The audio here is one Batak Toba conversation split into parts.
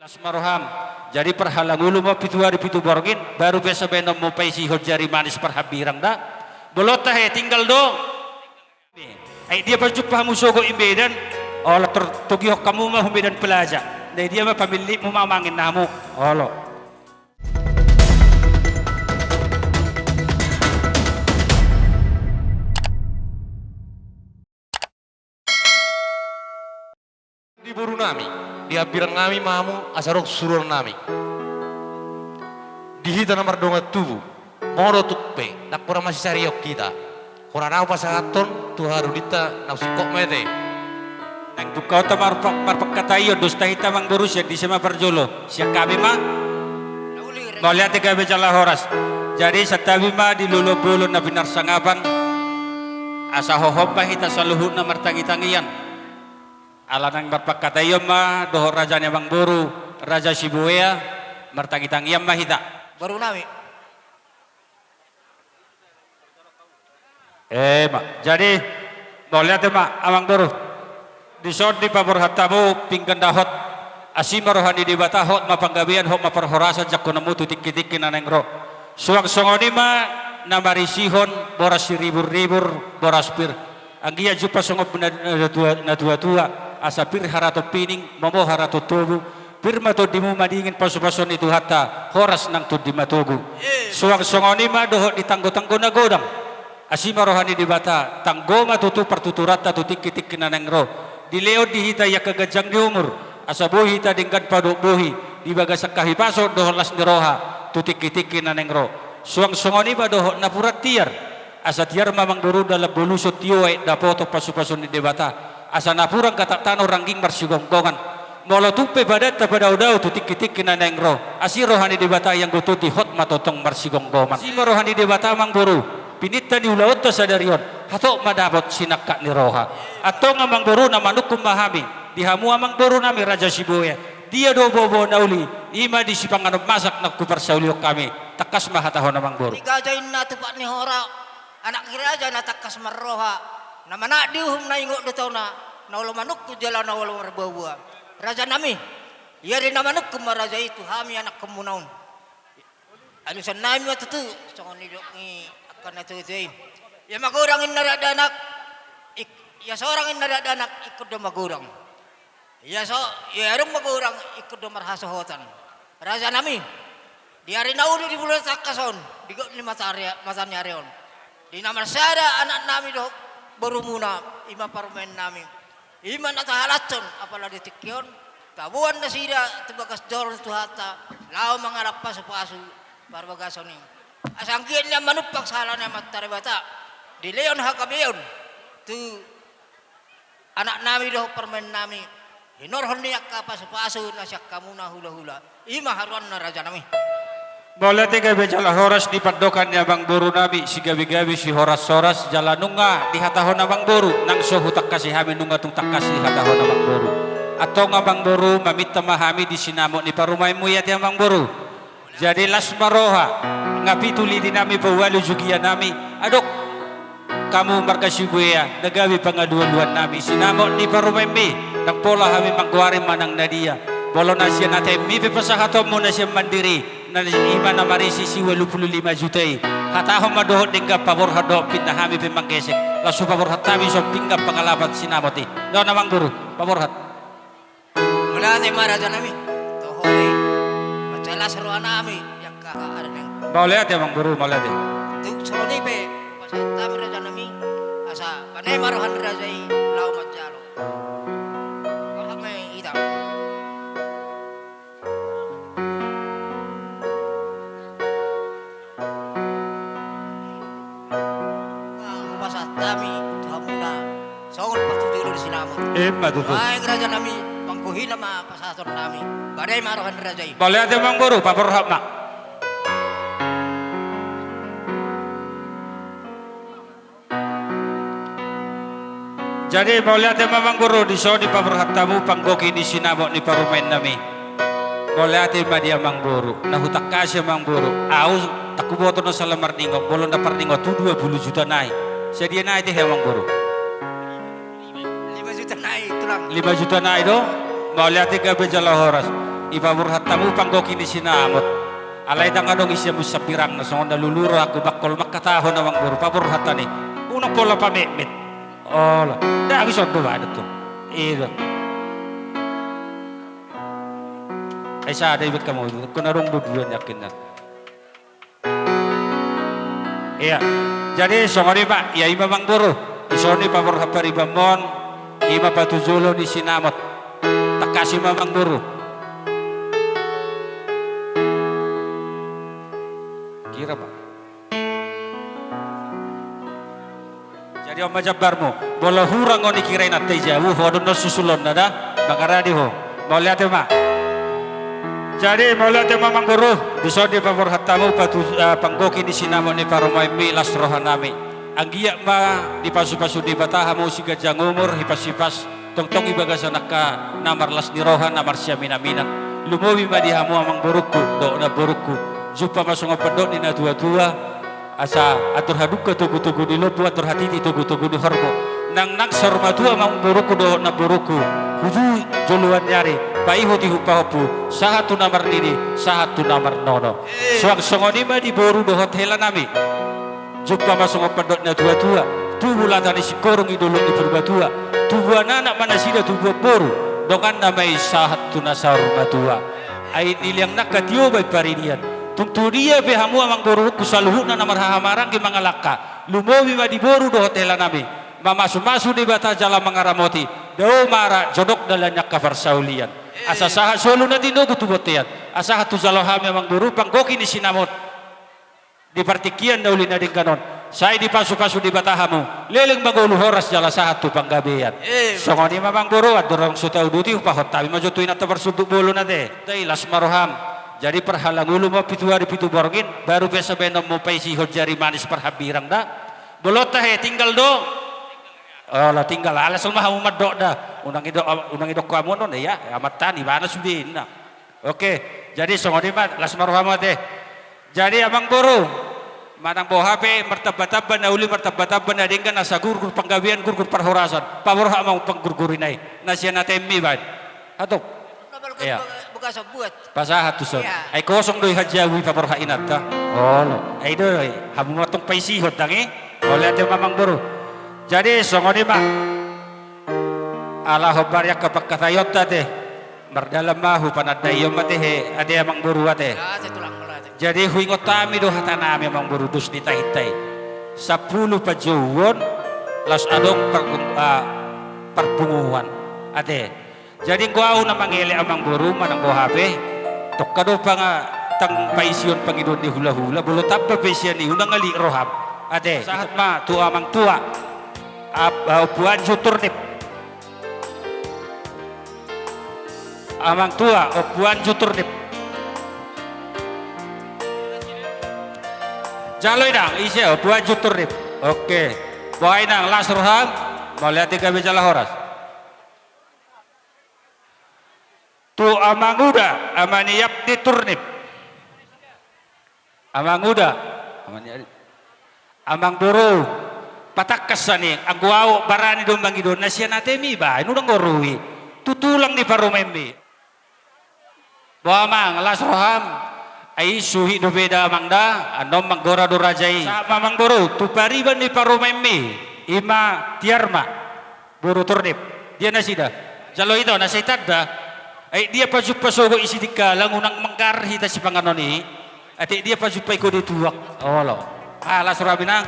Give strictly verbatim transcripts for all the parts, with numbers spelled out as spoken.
Las ma roham. Jadi parhalangulu ma pitu ari pitu borngin, baru pe asa baenonmu paisihon jari manis parhambirang da. Bolon tahe tinggal do. Ai dia pajumpa hamu sogot i Medan. Olo, tor togihon hamu ma hu Medan Plaza. Na dia ma pamillitmu ma mangan hamu. Olo. Di boru nami, di hambirang nami ma hamu asa ro suruon nami. Di hita na mardongan tubu, molo tung pe ndang hurang masisarihon hita, hurang na pasahathon tu harudinta na singkop ma i ate. Nang tung hita marpa-, marpangkataion dos ta hita amang boru, sian disi ma parjolo, sian hami ma. Mauliate gabe jala horas. Jadi santabi ma di lolo bolon na pinarsangapan, asa hohom ma hita saluhutna martangitangian. Ala nang marpangkataion ma dohot raja ni amang boru, Raja Sibuea, martangitangian ma hita. Boru nami. Ema, jadi mauliate ma amang boru. Dison dipaborhat hamu pinggan dahot. Asi ma roha ni Debata, hot ma panggabean, hot ma parhorasan jangkononmu tu tingkitingki na naeng ro. Suang songon i ma na marisihon boras siriburribur, boras pir. Anggiat jumpang songon na, na tua, na tuatua, asa pir haraton pining, momo haraton tobu, pir ma tondimu madingin pasupasuon ni Tuhanta, horas nang tondi matogu. Suang songon i ma dohot di tanggotanggo na godang. Asi ma roha ni Debata, tanggo ma tutu partuturanta tu tingkitingki na naeng ro. Dilehon di hita i angka ganjang ni umur, asa boi hita denggan padohot bohi di bagasan hahipason dohot las ni roha tu tingkitingki na naeng ro. Suang songon i ma dohot napuran tiar. Asa tiar ma amang boru dalan boluson tio aek dapoton pasupasuon ni Debata. Asa napuran gatang tano rangging marsigomgoman. Molo tung pe badanta padaodao tu tingkitingki na naeng ro, asi roha ni Debata i anggo tondi hot ma tongtong marsigomgoman. Asi ma roha ni Debata amang boru, pininta ni ulaonta sadari on, hatop ma dapot sinangkap ni roha. Antong amang boru na manungkun ma hami, di hamu amang boru nami Raja Sibuea, dia do boaboa na uli, i ma di sipanganon masak na huparsaulihon hami, tangkas ma hatahon amang boru. Di gaja inna tupak ni hora, anak ni raja na tangkas marroha, na manat di uhum na ingot di tona, na olo manungkun jala na olo marboaboa. Raja nami, ia di na manungkun ma raja i tu hami anakkonmuna on. Alusan nami ma tutu, songon nidok ni angka na tuatua i. Ia magodang inna dakdanak, ik-, ia sorang inna dakdanak, ingkon do magodang. Ia so, ia adong magodang, ingkon do marhasohotan. Raja nami, di ari na uli di bulan tangkas on, di gok ni mata ari, mata ni ari on. Di na marsada anak nami dohot borumuna, i ma parumaen nami. I ma na tahalashon, apala di tingki on, taboan nasida tu bagas joro ni Tuhanta, laho mangalap pasupasu parbagason i. Asa anggiat nian manumpak sahala ni Amanta Debata, dilehon hagabeon tu anak nami dohot parumaen nami, hinorhon ni angka pasupasu na sian hamuna hulahula. I ma haroanna raja nami. Mauliate gabe jala horas di pandohan ni amang boru nami, sigabegabe sihorashoras, jala nunga dihatahon amang boru, nang so hutangkasi hami nunga tung tangkas dihatahon amang boru. Antong amang boru, maminta ma hami di sinamot ni parumaenmu i ate amang boru. Jadi las ma roha, nga pitu liti nami paualu jugia nami, adong hamu marga Sibuea, na gabe pangalualuan nami, sinamot ni parumaenmi, ndang pola hami manggoari manang na dia, molo na sian atemmi pe pasahatonmu na sian mandiri, na i ma na marisi siualu pulu lima juta i, hatahon ma dohot denggan paborhat dohot pinna hami pe manggesek, laos hupaborhat hami songon pinggan pangalapan sinamot i. Dohot amang boru, paborhat. Mauliate ma raja nami, toho i, mansai las roha nami, i angka ari na naeng ro. Mauliate amang boru, mauliate. Tung songon i pe, pasahat hami raja nami, asa bane ma roha ni raja i, laho manjalo. Pasahat ma hita. Hupasahat hami tu hamuna songon patujolo ni sinamot. Ima tutu. Baen raja nami, panggohina ma pasahaton nami. Bade ma roha ni raja i. Mauliate amang boru, paborhat ma. Jadi mauliate ma amang boru, dison dipaborhat hamu panggohi ni sinamot ni parumaen nami. Mauliate ma di amang boru, na hutangkasi amang boru. Au, ndang huboto na sala marningot, molo na parningot tu dua pulu juta nai. Sadia nai tehe amang boru? Lima juta nai, tulang. Lima juta nai do? Mauliate gabe jala horas. Ipaborhat hamu panggoki ni sinamot. Alai ndang adong i sian musang birangna, songon na lulu rohangku bangkol mangkatahon amang boru, paborhat hami. Unang pola pametmet. Olo, ndang, ison do baen tu. I do. Ai sada ibaen hamu, ingkon adong do dua ni angkina. Ia. Jadi songon i ma, ia i ma amang boru. Dison i paborhat paribanmon, i ma patujolo ni sinamot. Tangkas i ma amang boru. Kira ma. Jadi on ma jambarmu. Molo hurang on i kira inanta i jabu, ho do annon susulonna da. Mangaradi ho. Mauliate ma. Jadi mauliate ma amang boru. Dison i paborhat hamu patu, eh, panggoki ni sinamot ni parumaenmi, las rohanami. Anggiat ma dipasupasu Debata hamu siganjang umur, hipas-hipas, tongtong i bagasan angka na marlas ni roha, na marsiamin-aminan. Lumobi ma di hamu amang borungku dohot namborungku. Jumpa ma songon pandok ni natuatua. Asa andor hadungka togu-togu ni lombu, andor hatiti togu-togu ni horbo. Nangnang saur matua amang borungku dohot namborungku, huju joloan ni ari, paihut-ihut pahompu, sahat tu na marnini, sahat tu na marnono. Suang songon i ma di boru dohot helanami. Jumpa ma songon pandok ni natuatua, tubu lata ni singkoru i dolok ni Purbatua, tubuan anak ma nasida tubuan boru, donganna ma i sahat tu na saur matua. Ai nilehon angka tio bahen paridian. Tung tu dia pe hamu amang borungku saluhutna na marhaha maranggi mangalangka, lumobi ma di boru dohot helanami. Mamasu-masu Debata jala mangaramoti, dao ma ra jonok dalan ni angka parsaulian. Asa sahat solu na tinogu tu bontean, asa sahat tu jalo hami amang boru panggoki ni sinamot. Di partingkian na uli na denggan on, sai dipasupasu Debata hamu, leleng mangolu horas jala sahat tu panggabean. Eh, songon i ma amang boru, andorang so tauduti, hupahot hami ma jo tu inanta parsunduk bolon ate. Dai, las ma roham. Jadi parhalangulu ma pitu ari pitu borngin, baru pe asa baenonmu paisihon jari manis parhambirang da. Bolon tahe, tinggal do. Olo, tinggal, ala songon ma hamu mandok da. Unang idok, unang idok hamu on, ia, amanta an ibana sude inna. Oke, jadi songon i ma, las ma roham ate. Jadi amang boru, manang boha pe martamba-tamba na uli, martamba-tamba na denggan, asa gurgur panggabean, gurgur parhorasan, paborhat ma pangurgurina i, na sian atemmi baen. Hatop. Ia. Pasahat tu son. Ia. Ai kosong do i hanjabu i paborhat inanta. Olo. Ai do i, hamu ma tong paisihon ndang i. Mauliate ma amang boru. Jadi songon i ma. Ala hombar i angka pangkataionta ate. Mardalan ma hupanandaion ma ate he, ate amang boru ate. Jadi huingot hami do hatanami amang boru dos ni tahinta i. Sampulu panjouon, laos adong par, ah, parpunguan ate. Jadi anggo ahu na mangelek amang boru manang boha pe, tongka do panga, tang paision pangidoan ni hula-hula, molo tamba pe sian i unang alit roham. Ate, sahat ma tu amang tua. Ap, ah, Ompu Anju Turnip. Amang tua, Ompu Anju Turnip. Jalo inang, ise Ompu Anju Turnip. Oke. Boha inang, las roham, mauliate gabe jala horas. Tu amang uda, ama ni Yapni Turnip. Amang uda, amang boru, patangkas sani, anggo ahu barani do mangido na sian atemi baen, unang gorui tu tulang ni parumaenmi. Boha amang, las roham, ai suhit dope da amang da, annon manggora do raja i. Sahat ma amang boru, tu pariban ni parumaenmi, ima tiar ma. Boru Turnip, dia nasida? Jalo ito na sai tanda. Ai dia pajumpa sogot i sidingkalang unang manggar hita sipanganon i. Atik dia pajumpa i kode tuak. Olo. Ah, las roham inang.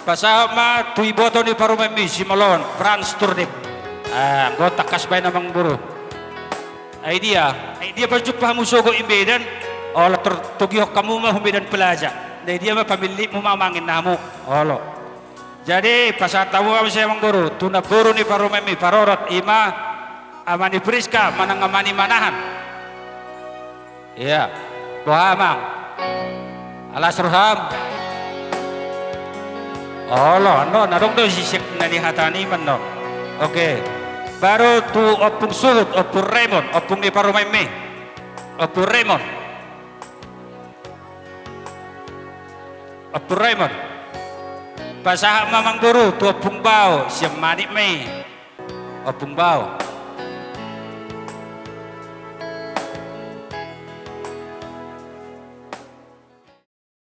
Pasahat ma tu iboto ni parumaenmi, Simolon, Frans Turnip. Ah, anggo tangkas baen amang boru. Ai dia, ai dia pajumpa hamu sogot i Medan. Olo, tor, togihon hamu ma hu Medan Plaza. Ai dia ma pamillikmu ma amang inna hamu. Olo. Jadi pasahat hamu ma muse amang boru tu namboru ni parumaenmi, parorot, ima ama ni Priska manang ama ni Manahan. Ia. Boha amang? Las roham. Olo, annon adong do sisek na ni hata ni mannon. Oke. Baru tu ompung suhut, ompung Raymond, ompung ni parumaenmi. Ompung Raymond. Ompung Raymond. Pasahat ma amang boru tu ompung Bao, sian Manik ma i. Ompung Bao.